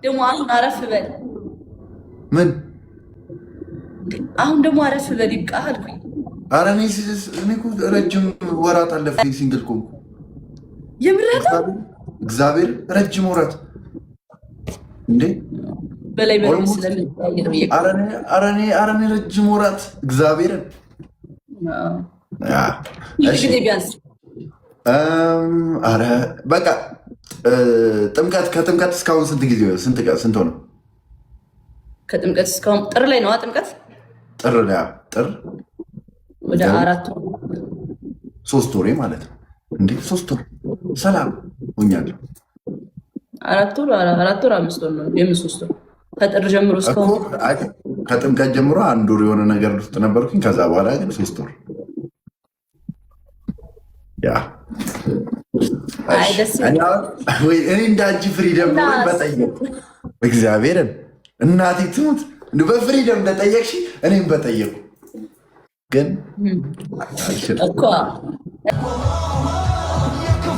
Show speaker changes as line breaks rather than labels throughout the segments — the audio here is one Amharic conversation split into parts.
ደግሞ አሁን አረፍ በል።
ምን?
አሁን ደግሞ አረፍ በል፣ ይብቃ አልኩኝ።
ኧረ እኔ እኮ ረጅም ወራት አለፈኝ single ኮንኩ።
የምርህ?
እግዚአብሔር፣ ረጅም ወራት እንዴ።
በላይ በላይ ስለምንለያየ ነው።
ኧረ እኔ ረጅም ወራት፣ እግዚአብሔርን።
ጊዜ ቢያንስ?
ኧረ በቃ ጥምቀት፣ ከጥምቀት እስካሁን ስንት ጊዜ፣ ስንት ሆነ?
ከጥምቀት እስካሁን ጥር ላይ ነዋ ጥምቀት።
ጥር ላይ፣ ጥር።
ወደ 4።
3 ወሬ ማለት ነው እንዴ? 3 ወር ሰላም ሆኛለሁ።
4 ወር፣ 4 ወር፣ 5 ወር ነው። የምን 3 ወር? ከጥር ጀምሮ እስካሁን።
ከጥምቀት ጀምሮ አንድ ወር የሆነ ነገር ውስጥ ነበርኩኝ። ከዛ በኋላ ግን 3 ወር፣ yeah። እኔ እንደ አንቺ freedom በጠየቅ፣ እግዚአብሔርን፣ እናቴ ትሙት በ freedom እንደጠየቅሽ እኔም በጠየቁ ግን
እኮ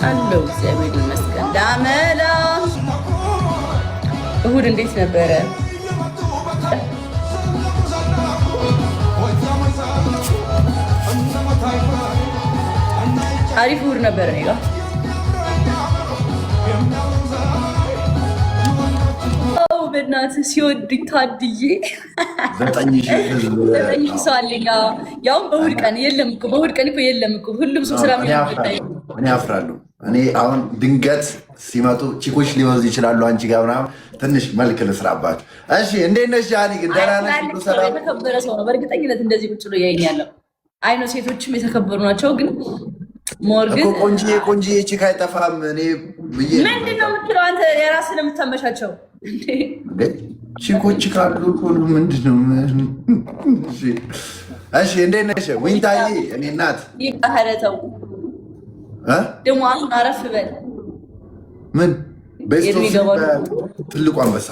አለው። እግዚአብሔር ይመስገን። ዳመላ እሁድ እንዴት ነበረ? አሪፍ እሁድ ነበረ እኔ ጋር። በእናትህ ሲወድኝ ታድዬ። 9,000 ሰው አለኝ። ያውም በእሑድ ቀን የለም እኮ፣ በእሑድ ቀን እኮ የለም እኮ፣ ሁሉም ሰው ስራ።
እኔ አፍራለሁ። እኔ አሁን ድንገት ሲመጡ chick ኦች ሊበዙ ይችላሉ። አንቺ ጋር ምናምን ትንሽ መልክ ልስራባቸው። እሺ፣ እንዴት ነሽ ጃኒ? ግን ደህና ነሽ?
የተከበረ ሰው ነው። በእርግጠኝነት እንደዚህ ቁጭ ብሎ ያየኛለሁ። አይ ነው፣ ሴቶችም የተከበሩ ናቸው። ግን more ግን
ቆንጅዬ ቆንጅዬ chick አይጠፋም። እኔ ብዬ
ምንድን ነው የምትለው አንተ? የራስህን የምታመቻቸው።
Chick ኦች ካሉ እኮ ነው። ምንድን ነው? እሺ፣ እንዴት ነሽ ዊንታዬ? እኔ እናት።
ኧረ ተው ደግሞ አሁን አረፍ በል።
ምን? Best ትልቁ አንበሳ።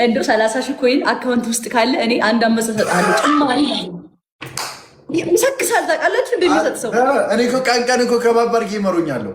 እንደው 30,000 coin account ውስጥ ካለ እኔ አንድ አንበሳ እሰጥሃለሁ። ጭማሪ ይሰክሳል። ታውቃላችሁ እንደሚሰጥ ሰው።
እኔ እኮ ቀን ቀን እኮ ከባባድ gamer ሆኛለሁ።